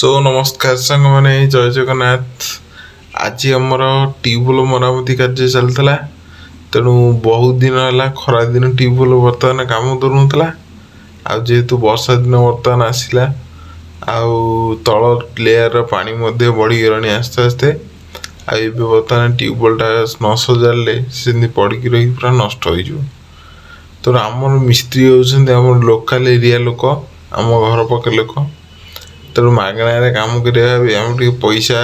Show ନମସ୍କାର ସାଙ୍ଗମାନେ, ଜୟ ଜଗନ୍ନାଥ। ଆଜି ଆମର ଟ୍ୟୁବୱେଲ୍ ମରାମତି କାର୍ଯ୍ୟ ଚାଲିଥିଲା। ତେଣୁ ବହୁତ ଦିନ ହେଲା ଖରାଦିନ ଟ୍ୟୁବୱେଲ୍ ବର୍ତ୍ତମାନ କାମ ଦେଉନଥିଲା, ଆଉ ଯେହେତୁ ବର୍ଷା ଦିନ ବର୍ତ୍ତମାନ ଆସିଲା ଆଉ ତଳ ଲେୟାରର ପାଣି ମଧ୍ୟ ବଢ଼ିଗଲାଣି ଆସ୍ତେ ଆସ୍ତେ, ଆଉ ଏବେ ବର୍ତ୍ତମାନ ଟ୍ୟୁବୱେଲ୍ଟା ନ ସଜାଡ଼ିଲେ ସେମିତି ପଡ଼ିକି ରହି ପୁରା ନଷ୍ଟ ହୋଇଯିବ। ତେଣୁ ଆମର ମିସ୍ତ୍ରୀ ହେଉଛନ୍ତି ଆମର ଲୋକାଲ ଏରିଆ ଲୋକ, ଆମ ଘର ପାଖ ଲୋକ। ତେଣୁ ମାଗଣାରେ କାମ କରିବା ବି ଆମର ଟିକେ ପଇସା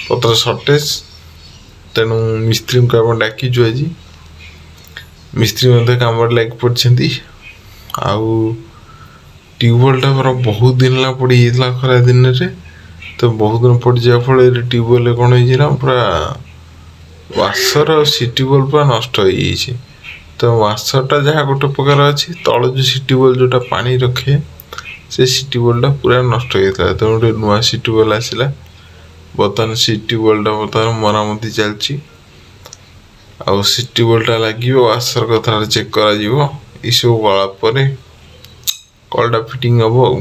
ପତ୍ର ସର୍ଟେଜ୍। ତେଣୁ ମିସ୍ତ୍ରୀଙ୍କୁ ଆମେ ଡାକିଛୁ ଆଜି। ମିସ୍ତ୍ରୀ ମଧ୍ୟ କାମରେ ଲାଗି ପଡ଼ିଛନ୍ତି। ଆଉ ଟ୍ୟୁବୱେଲ୍ଟା ପୁରା ବହୁତ ଦିନ ହେଲା ପଡ଼ିଯାଇଥିଲା ଖରା ଦିନରେ। ତ ବହୁତ ଦିନ ପଡ଼ିଯିବା ଫଳରେ ଟ୍ୟୁବୱେଲ୍ରେ କ'ଣ ହେଇଛି ନା, ପୁରା ୱାସର ଆଉ ସିଟି ବଲ୍ ପୁରା ନଷ୍ଟ ହେଇଯାଇଛି। ତ ୱାସରଟା ଯାହା ଗୋଟେ ପ୍ରକାର ଅଛି, ତଳ ଯେଉଁ ସିଟି ବଲ୍ ଯେଉଁଟା ପାଣି ରଖେ, ସେ ସିଟି ବଲ୍ଟା ପୁରା ନଷ୍ଟ ହେଇଯାଇଥିଲା। ତେଣୁ ଗୋଟେ ନୂଆ ସିଟି ବଲ୍ ଆସିଲା। ବର୍ତ୍ତମାନ ସିଟି ବଲ୍ଟା ବର୍ତ୍ତମାନ ମରାମତି ଚାଲିଛି, ଆଉ ସିଟି ବଲ୍ଟା ଲାଗିବ, ୱାସର କଥାଟା ଚେକ୍ କରାଯିବ। ଏସବୁ କଲା ପରେ କଳଟା ଫିଟିଂ ହେବ। ଆଉ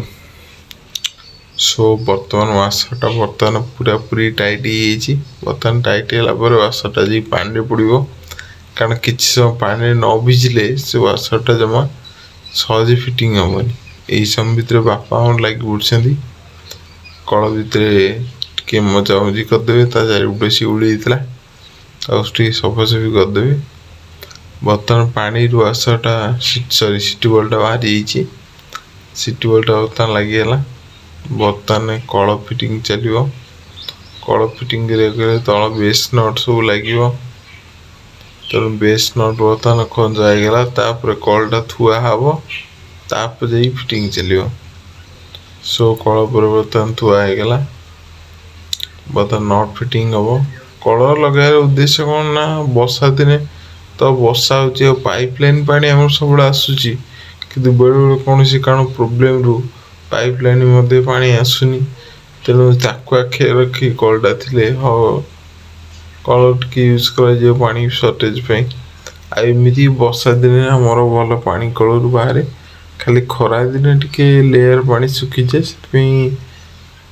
ସୋ ବର୍ତ୍ତମାନ ୱାସରଟା ବର୍ତ୍ତମାନ ପୁରାପୁରି ଟାଇଟ୍ ହେଇଯାଇଛି। ବର୍ତ୍ତମାନ ଟାଇଟ୍ ହେଲା ପରେ ୱାସରଟା ଯାଇ ପାଣିରେ ପଡ଼ିବ, କାରଣ କିଛି ସମୟ ପାଣିରେ ନ ଭିଜିଲେ ସେ ୱାସରଟା ଜମା ସହଜେ ଫିଟିଂ ହେବନି। ଏଇ ସମୟ ଭିତରେ ବାପା ଆମର ଲାଗି ପଡ଼ିଛନ୍ତି, କଳ ଭିତରେ ଟିକେ ମଜାମଜି କରିଦେବେ। ତା ଚାରିପଟେ ଶିଉଳି ହେଇଥିଲା, ତାକୁ ଟିକେ ସଫାସଫି କରିଦେବେ। ବର୍ତ୍ତମାନ ପାଣିରୁ ୱାସରଟା, ସରି, ସିଟି ବଲ୍ଟା ବାହାରି ଯାଇଛି। ସିଟି ବଲ୍ଟା ବର୍ତ୍ତମାନ ଲାଗିଗଲା। ବର୍ତ୍ତମାନ କଳ ଫିଟିଂ ଚାଲିବ। କଳ ଫିଟିଂ କରିବାକୁ ହେଲେ ତଳ ବେସ୍ not ସବୁ ଲାଗିବ। ତେଣୁ ବେସ୍ not ବର୍ତ୍ତମାନ ଖଞ୍ଜା ହେଇଗଲା, ତାପରେ କଳଟା ଥୁଆ ହବ, ତାପରେ ଯାଇ ଫିଟିଂ ଚାଲିବ। ସୋ କଳ ପରେ ବର୍ତ୍ତମାନ ଥୁଆ ହେଇଗଲା, ବର୍ତ୍ତମାନ not fitting ହବ। କଳ ଲଗାଇବାର ଉଦ୍ଦେଶ୍ୟ କ'ଣ ନା, ବର୍ଷା ଦିନେ ତ ବର୍ଷା ହେଉଛି ଆଉ ପାଇପ୍ ଲାଇନ୍ ପାଣି ଆମର ସବୁବେଳେ ଆସୁଛି, କିନ୍ତୁ ବେଳେବେଳେ କୌଣସି କାରଣ ପ୍ରୋବ୍ଲେମରୁ ପାଇପ୍ ଲାଇନ୍ ମଧ୍ୟ ପାଣି ଆସୁନି। ତେଣୁ ତାକୁ ଆଖିରେ ରଖି କଳଟା ଥିଲେ ହଁ, କଳ ଟିକେ ୟୁଜ୍ କରାଯିବ ପାଣି ସର୍ଟେଜ୍ ପାଇଁ। ଆଉ ଏମିତି ବର୍ଷା ଦିନେ ଆମର ଭଲ ପାଣି କଳରୁ ବାହାରେ, ଖାଲି ଖରା ଦିନେ ଟିକେ ଲେୟାର ପାଣି ଶୁଖିଯାଏ, ସେଥିପାଇଁ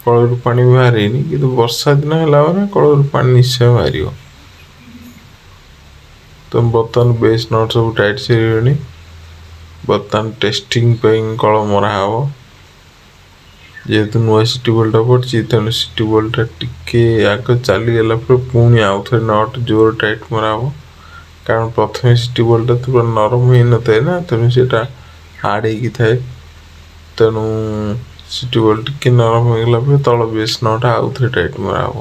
କଳରୁ ପାଣି ବାହାରେନି। କିନ୍ତୁ ବର୍ଷା ଦିନ ହେଲା ମାନେ କଳରୁ ପାଣି ନିଶ୍ଚୟ ବାହାରିବ। ତ ବର୍ତ୍ତମାନ ବେସ୍ not ସବୁ ଟାଇଟ୍ ସରିଗଲାଣି। ବର୍ତ୍ତମାନ ଟେଷ୍ଟିଂ ପାଇଁ କଳ ମରା ହବ। ଯେହେତୁ ନୂଆ ସିଟି ବଲ୍ଟା ପଡ଼ିଛି, ତେଣୁ ସିଟି ବଲ୍ଟା ଟିକେ ଆଗ ଚାଲିଗଲା ପରେ ପୁଣି ଆଉ ଥରେ not ଜୋର ଟାଇଟ୍ ମରା ହବ, କାରଣ ପ୍ରଥମେ ସିଟି ବଲ୍ଟା ତ ପୁରା ନରମ ହେଇନଥାଏ ନା, ତେଣୁ ସେଇଟା ହାର୍ଡ଼ ହେଇକି ଥାଏ। ତେଣୁ ସିଟି ବଲ୍ ଟିକେ ନରମ ହେଇଗଲା ପରେ ତଳ ବେସ୍ not ଆଉ ଥରେ ଟାଇଟ୍ ମରା ହବ।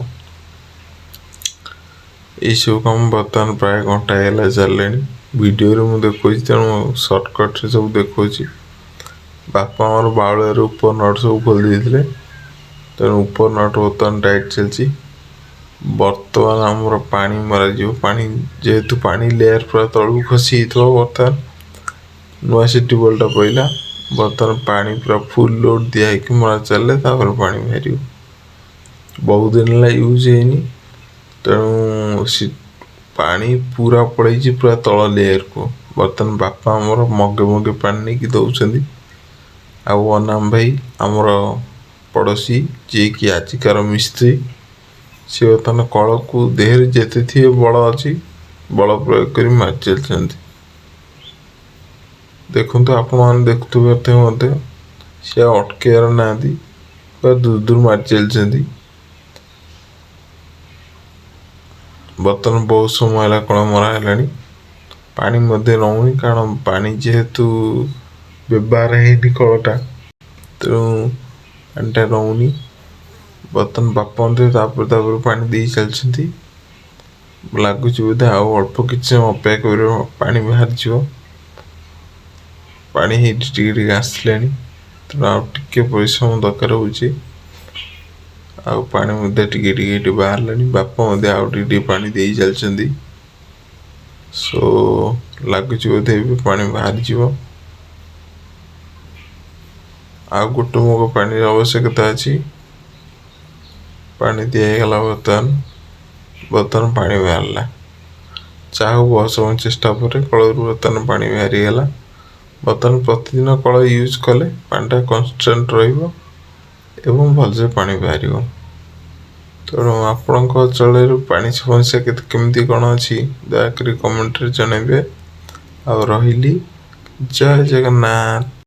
ଏଇସବୁ କାମ ବର୍ତ୍ତମାନ ପ୍ରାୟ ଘଣ୍ଟାଏ ହେଲା ଚାଲିଲାଣି। ଭିଡ଼ିଓରେ ମୁଁ ଦେଖାଉଛି, ତେଣୁ ସର୍ଟକଟ୍ରେ ସବୁ ଦେଖାଉଛି। ବାପା ଆମର ବାଉଳାରେ ଉପର not ସବୁ ଖୋଲି ଦେଇଥିଲେ, ତେଣୁ ଉପର not ବର୍ତ୍ତମାନ ଟାଇଟ୍ ଚାଲିଛି। ବର୍ତ୍ତମାନ ଆମର ପାଣି ମରାଯିବ। ପାଣି ଯେହେତୁ ପାଣି ଲେୟାର ପୁରା ତଳକୁ ଖସି ଯାଇଥିବ, ବର୍ତ୍ତମାନ ନୂଆ ସିଟି ବଲ୍ଟା ପଡ଼ିଲା, ବର୍ତ୍ତମାନ ପାଣି ପୁରା ଫୁଲ୍ ଲୋଡ଼୍ ଦିଆ ହେଇକି ମରା ଚାଲିଲେ ତାପରେ ପାଣି ବାହାରିବ। ବହୁତ ଦିନ ହେଲା ୟୁଜ୍ ହେଇନି, ତେଣୁ ପାଣି ପୁରା ପଳେଇଛି ପୁରା ତଳ ଲେୟାରକୁ। ବର୍ତ୍ତମାନ ବାପା ଆମର ମଗେ ମଗେ ପାଣି ନେଇକି ଦେଉଛନ୍ତି। ଆଉ ଅନାମ ଭାଇ, ଆମର ପଡ଼ୋଶୀ, ଯିଏକି ଆଜିକାର ମିସ୍ତ୍ରୀ, ସେ ବର୍ତ୍ତମାନ କଳକୁ ଦେହରେ ଯେତେ ଥିବେ ବଳ ଅଛି, ବଳ ପ୍ରୟୋଗ କରି ମାରି ଚାଲିଛନ୍ତି। ଦେଖନ୍ତୁ, ଆପଣମାନେ ଦେଖୁଥିବେ ମଧ୍ୟ, ସେ ଆଉ ଅଟକେଇବାର ନାହାନ୍ତି, ପୁରା ଦୂର ଦୂର ମାରି ଚାଲିଛନ୍ତି। ବର୍ତ୍ତମାନ ବହୁତ ସମୟ ହେଲା କଳ ମରା ହେଲାଣି, ପାଣି ମଧ୍ୟ ରହୁନି, କାରଣ ପାଣି ଯେହେତୁ ବ୍ୟବହାର ହେଇନି କଳଟା, ତେଣୁ ପାଣିଟା ରହୁନି। ବର୍ତ୍ତମାନ ବାପା ମଧ୍ୟ ତାପରେ ତାପରେ ପାଣି ଦେଇ ଚାଲିଛନ୍ତି। ଲାଗୁଛି ବୋଧେ ଆଉ ଅଳ୍ପ କିଛି ସମୟ ଅପେକ୍ଷା କରିବ, ପାଣି ବାହାରିଯିବ। ପାଣି ହେଇଠି ଟିକେ ଟିକେ ଆସିଲାଣି, ତେଣୁ ଆଉ ଟିକେ ପରିଶ୍ରମ ଦରକାର ହେଉଛି। ଆଉ ପାଣି ମଧ୍ୟ ଟିକେ ଟିକେ ଏଠି ବାହାରିଲାଣି। ବାପା ମଧ୍ୟ ଆଉ ଟିକେ ଟିକେ ପାଣି ଦେଇ ଚାଲିଛନ୍ତି। ସୋ ଲାଗୁଛି ବୋଧେ ଏବେ ପାଣି ବାହାରିଯିବ। ଆଉ ଗୋଟେ ମଗ ପାଣିର ଆବଶ୍ୟକତା ଅଛି। ପାଣି ଦିଆ ହେଇଗଲା। ବର୍ତ୍ତମାନ ପାଣି ବାହାରିଲା। ଯାହା ହଉ, ବହୁତ ସମୟ ଚେଷ୍ଟା ପରେ କଳରୁ ବର୍ତ୍ତମାନ ପାଣି ବାହାରିଗଲା। ବର୍ତ୍ତମାନ ପ୍ରତିଦିନ କଳ ୟୁଜ୍ କଲେ ପାଣିଟା କନଷ୍ଟାଣ୍ଟ ରହିବ। ଏବଂ ଭଲସେ ପାଣି ବାହାରିବ। ତେଣୁ ଆପଣଙ୍କ ଅଞ୍ଚଳରେ ପାଣି ସମସ୍ୟା କେତେ କେମିତି କ'ଣ ଅଛି, ଦୟାକରି କମେଣ୍ଟରେ ଜଣାଇବେ। ଆଉ ରହିଲି, ଜୟ ଜଗନ୍ନାଥ।